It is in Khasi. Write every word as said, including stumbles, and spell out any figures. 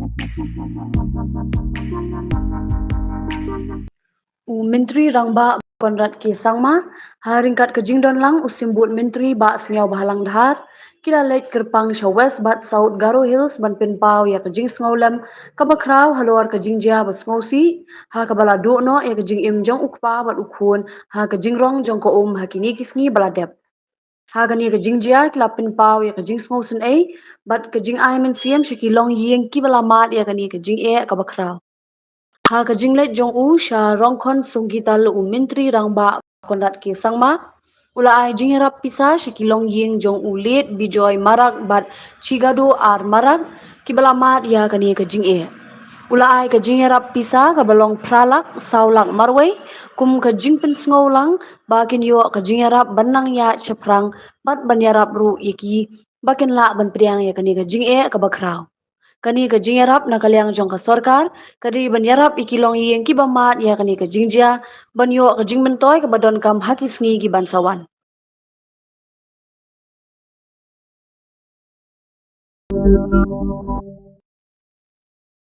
U Myntri Rangbah Conrad K Sangma, ha ryngkat ka jingdon lang u Symbud Myntri Bah Sniawbhalang Dhar, ki la leit kyrpang sha West bad South Garo Hills ban pynpaw ïa ka jingsngewlem kaba khraw halor ka jingjia ba sngewsih, ha kaba la duh noh ïa ka jingim jong u kpa bad u khun, ha ka jingrong jong ka um ha kine ki sngi ba la dep. Ha kane ka jingjia ki la pynpaw ïa ka jingsngewsynei bad ka jingai mynsiem sha ki longïing kiba la mad ïa kane ka jingeh kaba khraw. Ha ka jingleit jong u sha Rongkhon Sungkital, u Myntri Rangbah Conrad K Sangma u la ai jingïarap pisa sha ki longïing jong u Late Bijoy Marak bad Chigado R Marak kiba la mad ïa kane ka jingeh. U la ai ka jingïarap pisa kaba long phra lak saw lak marwei kum ka jingpynsngew lang ba kin ïoh ka jingïarap ban nang ïaid shaphrang bad ban ïarap ruh ïa ki ba kin lah ban pdiang ïa kane ka jingeh kaba khraw. Kane ka jingïarap na ka liang jong ka sorkar ka dei ban ïarap ïa ki longïing kiba mad ïa kane ka jingjia ban ïoh ka jingmyntoi kaba donkam ha ki sngi ki ban sa wan.